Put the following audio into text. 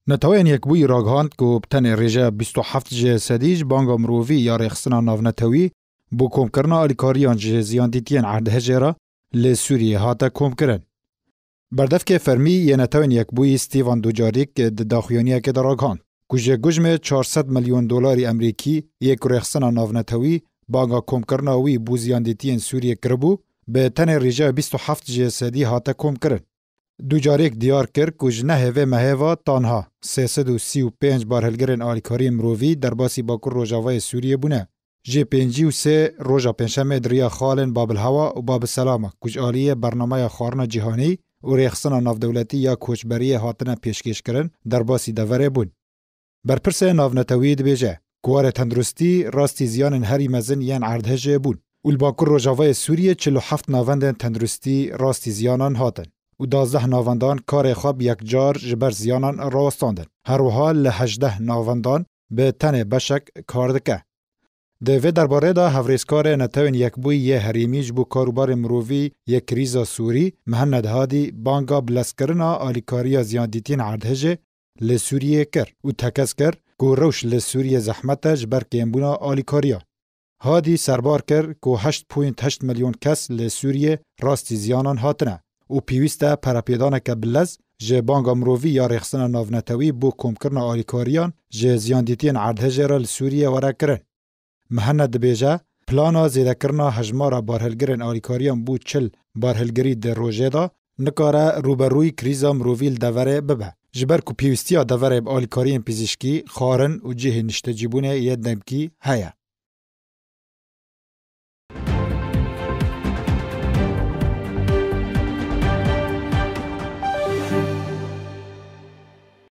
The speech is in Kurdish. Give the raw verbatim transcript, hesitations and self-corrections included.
Neteweyên Yekbûyî ragihand ku bi tenê rêjeya bîst û heft ji sedî ji banga mirovî ya rêxistina navnetewî bo komkirina alîkariyan ji ziyandîtiyên erdhejê re li Sûriyê hate komkirin. Berdevkê fermî yê Netewên Yekbûyî Stephen Dujarric di daxuyaniyekê de ragihand ku ji gujmê çar sed milyon dolarî Amerîkî yê ku rêxistina navnetewî banga komkirina wî bo ziyandîtiyên Sûriyê kiribû, bi tenê rêjeya bîst û heft ji sedî hate komkirin. Dujarric diyar kir ku ji nehê vê mehê ve tanha sê sed û sî û pênc barhilgirên alîkariyên mirovî derbasî Bakur Rojavayê Sûriyê bûne. Jê pêncî û sê roja Pêncşemê di riya xalên Babilhewa û Babiselama ku ji aliyê bernameya xwarina cîhanî û rêxistina navdewletî ya koçberiyê hatine pêşkêşkirin, derbasî deverê bûn. Berpirsê navnetewî dibêje ku warê tenduristî rastî ziyanên herî mezin yên erdhejê bûn û li Bakur Rojavayê Sûriyê çil û heft navendên tenduristî rastî ziyanan hatin û duwazdeh navendan karê xwe bi yekcar ji ber ziyanan rawestandin. Her wiha li hejdeh navendan bi tenê beşek kar dike. Di vê derbarê de hevrêzkarê Netewên Yekbûyî yê Herêmî ji bo Karûbarê Mirovî yê Krîza Sûrî Mihened Hadî banga bilezkirina alîkariya ziyandîtiyên erdhejê li Sûriyê kir û tekez kir ku rewş li Sûriyê zehmet e ji ber kêmbûna alîkariya. Hadî serbar kir ku heşt point heşt milyon kes li Sûriyê rastî ziyanan hatine û pêwîst e perepêdaneke bilez ji banga mirovî ya rêxistina navnetewî bo komkirina alîkariyan ji ziyandîtiyên erdhejê re li Sûriyê were kirin. Mihened dibêje, plana zêdekirina hejmara barhilgirên alîkariyan bo çil barhilgirî di rojê de nikare rûberûyî krîza mirovî li deverê bibe, ji ber ku pêwîstiya deverê bi alîkariyên pizîşkî, xwarin û cihê niştecîbûnê yê demkî heye.